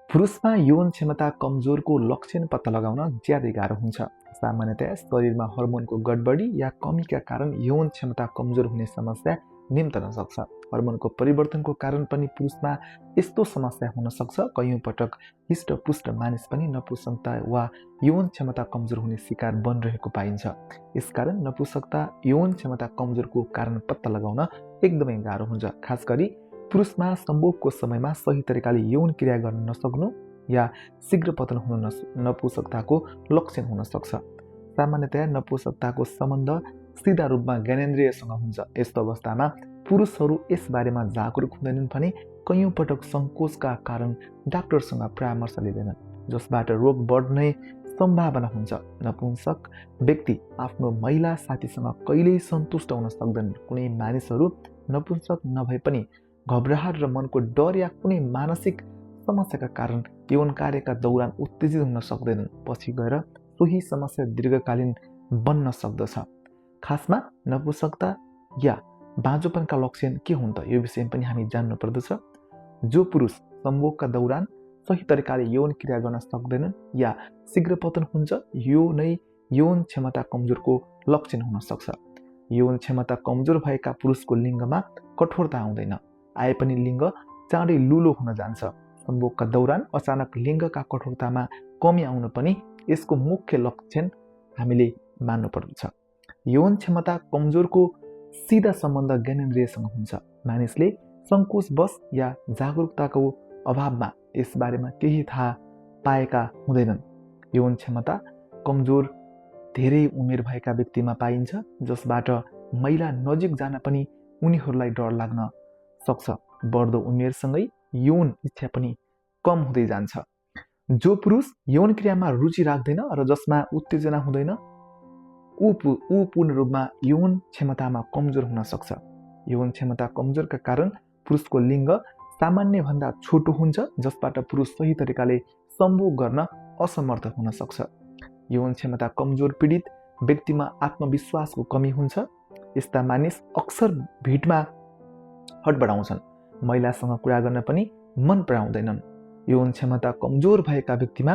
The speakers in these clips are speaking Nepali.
पुरुषमा यौन क्षमता कमजोरको लक्षण पत्ता लगाउन ज्यादै गाह्रो हुन्छ। सामान्यतया शरीरमा हर्मोनको गडबडी या कमीका कारण यौन क्षमता कमजोर हुने समस्या निम्तन सक्छ। हर्मोनको परिवर्तनको कारण पनि पुरुषमा यस्तो समस्या हुन सक्छ। कयौं पटक हिष्टपुष्ट मानिस पनि नपुंसकता वा यौन क्षमता कमजोर हुने शिकार बनिरहेको पाइन्छ। यसकारण नपुंसकता यौन क्षमता कमजोरको कारण पत्ता लगाउन एकदमै गाह्रो हुन्छ। खास गरी पुरुषमा सम्भोगको समयमा सही तरिकाले यौन क्रिया गर्न नसक्नु या शीघ्र पतन हुन नपुंसकताको लक्षण हुन सक्छ। सामान्यतया नपुंसकताको सम्बन्ध सिधा रूपमा ज्ञानेन्द्रियसँग हुन्छ। यस्तो अवस्थामा पुरुषहरू यसबारेमा जागरुक हुँदैनन् भने कयौं पटक सङ्कोचका कारण डाक्टरसँग परामर्श लिँदैनन्, जसबाट रोग बढ्ने सम्भावना हुन्छ। नपुंसक व्यक्ति आफ्नो महिला साथीसँग कहिल्यै सन्तुष्ट हुन सक्दैनन्। कुनै मानिसहरू नपुंसक नभए पनि घबराहट र मनको डर या कुनै मानसिक समस्याका कारण यौन कार्यका दौरान उत्तेजित हुन सक्दैनन्। पछि गएर सोही समस्या दीर्घकालीन बन्न सक्दछ। खासमा नपुंसकता या बाँझोपनका लक्षण के हुन् त, यो विषयमा पनि हामी जान्नु पर्दछ। जो पुरुष सम्भोगका दौरान सही तरिकाले यौन क्रिया गर्न सक्दैनन् या शीघ्र पतन हुन्छ, यो नै यौन क्षमता कमजोरको लक्षण हुन सक्छ। यौन क्षमता कमजोर भएका पुरुषको लिङ्गमा कठोरता आउँदैन, आए पनि लिङ्ग चाँडै लुलो हुन जान्छ। सम्भोगका दौरान अचानक लिङ्गका कठोरतामा कमी आउनु पनि यसको मुख्य लक्षण हामीले मान्नु पर्दछ। यौन क्षमता कमजोरको सिधा सम्बन्ध ज्ञानेन्द्रियसँग हुन्छ। मानिसले सङ्कोचवश या जागरुकताको अभावमा यसबारेमा केही थाहा पाएका हुँदैनन्। यौन क्षमता कमजोर धेरै उमेर भएका व्यक्तिमा पाइन्छ, जसबाट महिला नजिक जान पनि उनीहरूलाई डर लाग्न सक्छ। बढ्दो उमेरसँगै यौन इच्छा पनि कम हुँदै जान्छ। जो पुरुष यौन क्रियामा रुचि राख्दैन र जसमा उत्तेजना हुँदैन, ऊ पूर्ण रूपमा यौन क्षमतामा कमजोर हुन सक्छ। यौन क्षमता कमजोरका कारण पुरुषको लिङ्ग सामान्यभन्दा छोटो हुन्छ, जसबाट पुरुष सही तरिकाले सम्भोग गर्न असमर्थ हुन सक्छ। यौन क्षमता कमजोर पीडित व्यक्तिमा आत्मविश्वासको कमी हुन्छ। यस्ता मानिस अक्सर भिडमा हडबडाउँछन्, महिलासँग कुरा गर्न पनि मन पराउँदैनन्। यौन क्षमता कमजोर भएका व्यक्तिमा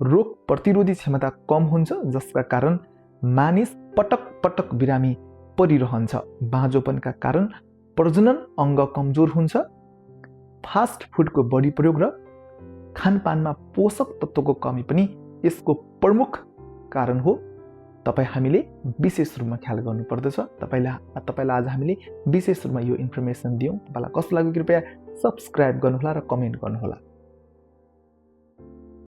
रोग प्रतिरोधी क्षमता कम हुन्छ, जसका कारण मानिस पटक पटक बिरामी परिरहन्छ। बाँझोपनका कारण प्रजनन अङ्ग कमजोर हुन्छ। फास्ट फुडको बढी प्रयोग र खानपानमा पोषक तत्त्वको कमी पनि यसको प्रमुख कारण हो। हामीले विशेष रूपमा ख्याल गर्नुपर्दछ। तपाईँलाई आज हामीले विशेष रूपमा यो इन्फर्मेसन दियौँ। तपाईँलाई कस्तो लाग्यो कृपया सब्सक्राइब गर्नुहोला र कमेन्ट गर्नुहोला।